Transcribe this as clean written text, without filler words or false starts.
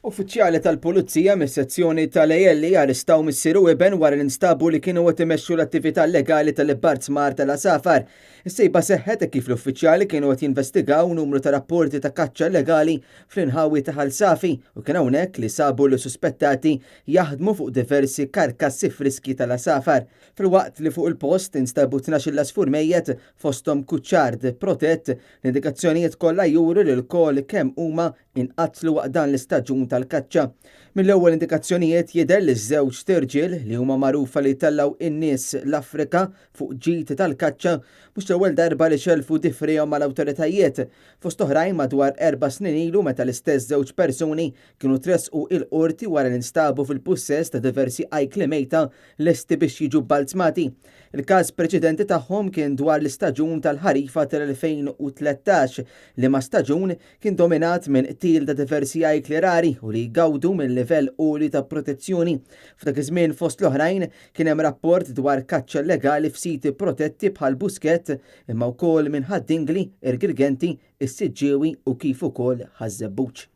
Uffiċjali tal-Pulizija mis-sezzjoni tal-ALE arrestaw missier u iben wara li nstabu li kienu qed imexxu l-attività llegali tal-ibbarzmar tal-għasafar. Is-sejba seħħet hekk kif l-uffiċjali kienu qed jinvestigaw numru ta' rapporti ta' kaċċa illegali fl-inħawi ta' Ħal Safi u kien hawnhekk li sabu lis-suspettati jaħdmu fuq diversi karkassi friski tal-għasafar. Filwaqt li fuq il-post instabu 12-il għasfur mejjet fosthom kuċċard protett, l-indikazzjonijiet kollha juru li lkoll kemm huma inqatlu waqt dan l-istaġun tal-kaċċa. Mill-ewwel indikazzjonijiet jidher li ż-żewġt irġiel, li huma magħrufa li jtellgħu in-nies l-Afrika fuq ġiti tal-kaċċa, mhux l-ewwel darba li xellfu difrihom mal-awtoritajiet. Fost oħrajn madwar erba' snin ilu meta l-istess żewġ persuni kienu tressqu il-Qorti wara li nstabu fil-pussess ta' diversi ajkli mejta lesti biex jiġu bbalzmati. Il-każ preċedenti tagħhom kien dwar l-istaġun tal-ħarifa tal-2013, liema staġun kien dominat minn qtil ta' diversi ajkli rari u li jgawdu minn livell għoli ta' protezzjoni. F'dak iż-żmien fost l-oħrajn kien hemm rapport dwar kaċċa llegali f'siti protetti bħal Buskett imma wkoll minn Ħad-Dingli, il-Girgenti, is-Siġġiewi u kif ukoll Ħaż-Żebbuġ.